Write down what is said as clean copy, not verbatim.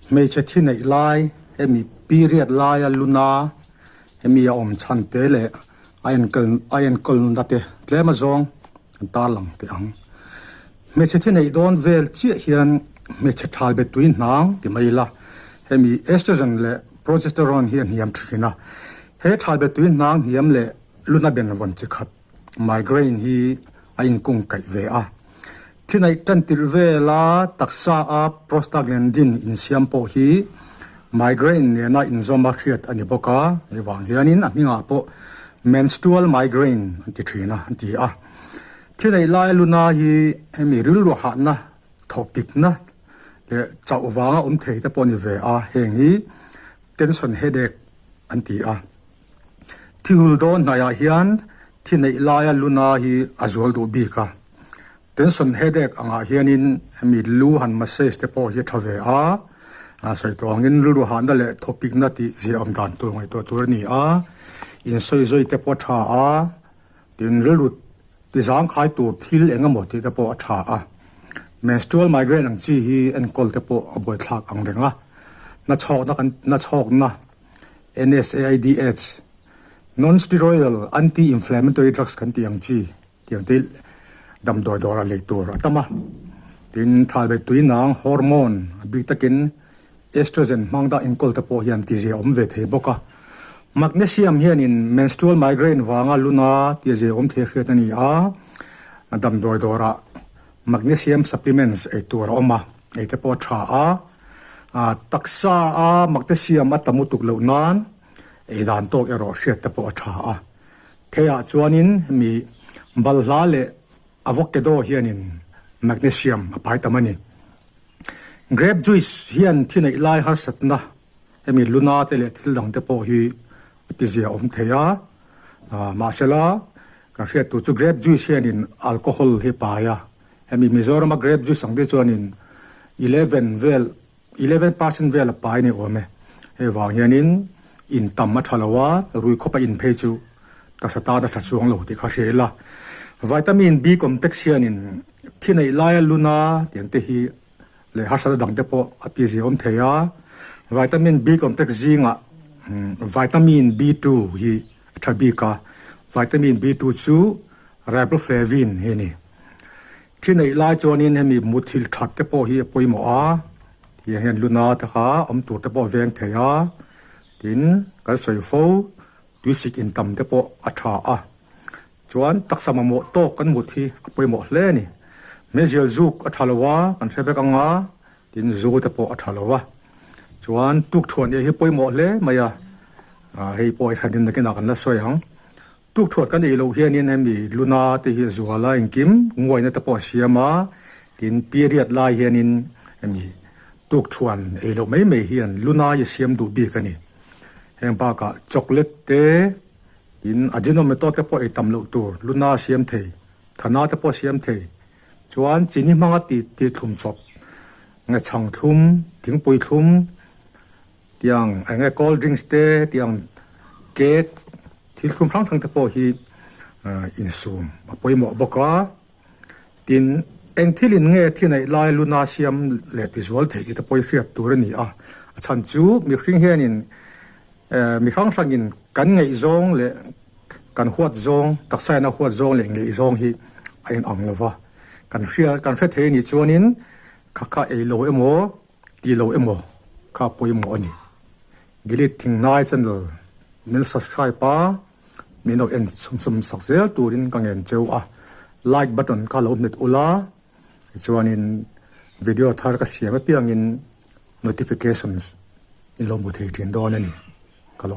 Hmeichhe thi neih lai hemi period laia luna hemi a awm chhan te leh a enkawl a enkawl nuna te tlem azawng an tarlang teh ang. Hmeichhe thi neih dawn vel chiah hian hmeichhe thal be tui hnang ti mai ila hemi estrogen leh progesterone hi a hniam thin a, he thal be tui hnang hniam leh luna benvawn chi khat migraine hi a inkung kaih ve a. Thinaih tan tirh vela taksa a prostaglandin insiam pawh hi migraine nena inzawm a hriat a ni bawk a, hei vang hianin a hmingah pawh menstrual migraine an ti thin a, an ti a. Thinaih laia luna hi hemi rilru hahna, thawhpikna leh chauh vanga awm thei te pawh a ni ve a, heng hi tension headache an ti a. Thihul dawn hnaiah hian thi neih laia luna hi a zual duh bik a. Tension headache angah hianin hemi lu han massage te pawh hi a tha ve a, sawi tawh angin rilru hahna leh thawpikna tih ziaawm dan tur ngaihtuah tur a ni a, insawizawi te pawh a tha a, tin rilru ti zangkhai tur thil eng emaw tih te pawh a tha a. Menstrual migraine ang chi hi enkawl te pawh a buaithlak ang reng a, nachhawkna kan nachhawkna NSAIDs, Non-Steroidal Anti-Inflammatory Drugs kan tih ang chi tiang te damdawi dawrah lei tur a tam a. Tin, thalbet tui nang hormone a bik takin estrogen hmang dah enkawl te pawh hian tizia awm ve thei bawk a. Magnesium hianin menstrual migraine vanga luna tizia awm thei hriat a ni a, damdawi dawrah magnesium supplements ei tur a awm a, ei te pawh a tha a. Taksa a magnesium a tam lutuk loh nan ei dan tawk erawh hriat te pawh a tha a. Theiah chuanin hemi balhla leh avocado hianin magnesium a pai tam a ni. Grape juice hian thi neih lai harsatna hemi luna te leh thil dang te pawh hi a tizia awm thei a. Mahsela kan hriat tur chu grape juice hianin alcohol hi pai a. Hemi Mizorama grape juice ang te chuanin 11 vel, 11% vel a pai ni awm e. Hei vang hianin in tam a tha lo a, rui khawp a in phei chu taksa tan a tha chuang lo tih kha hria ila. Vitamin B complex hianin thi neih laia luna tiang te hi leh harsatna dang te pawh a ti zia awm thei a. Vitamin B complex zingah vitamin B2 hi a tha bik a, vitamin B2 chu Riboflavin hi a ni. Thi neih lai chuanin hemi muthilh that te pawh hi a pawimawh a, tiang hian luna te kha awm tur te pawh a veng thei a, tin kan sawi fo tuisik intam te pawh a tha a. Chuan taksa mamawh tawk kan mut hi a pawimawh hle a ni. Meizial zuk a tha lo a, kan hre vek ang a, tin zu te pawh a tha lo a. Chuan tukthuan ei hi pawimawh hle mai a, hei pawh hi hranin nakinah kan la sawi ang. Tukthuat kan ei loh hianin hemi luna te hi a zual a, engkim nguaina te pawh a siam a, tin period lai hianin hemi tukthuan ei loh mai mai hian luna hi a siam duh bik a ni. Heng bakah chocolate te, tin ajinomoto te pawh ei tam loh tur luna a siam thei, thana te pawh a siam thei. Chuan chini hmanga tih tih thlum chawp, nge chhang thlum, thingpui thlum, Tiang eng nge cold drinks te tiang cake thil thlum hrang hrang te pawh hi insum a pawimawh bawk a, tin eng thil in nge thi neih lai luna siam leh tizual theih tih te pawh hi hriat tur a ni a, a chhan chu mihring hianin mi hrang hrangin kan ngaihzawng leh kan huat zawng taksa ina huat zawng leh ngaihzawng hi a inang lo va, kan hria kan hre thei a nih chuanin kha kha ei lo emaw Ti lo emaw kha pawimawh a ni. Gilead Thingnai channel min subscribe a, min lo en chhum chhum sak zel turin ka ngen cheu a, like button kha lo hmet ula, tichuanin video thar ka siam apiangin notifications in lo hmu thei thin dawn a ni.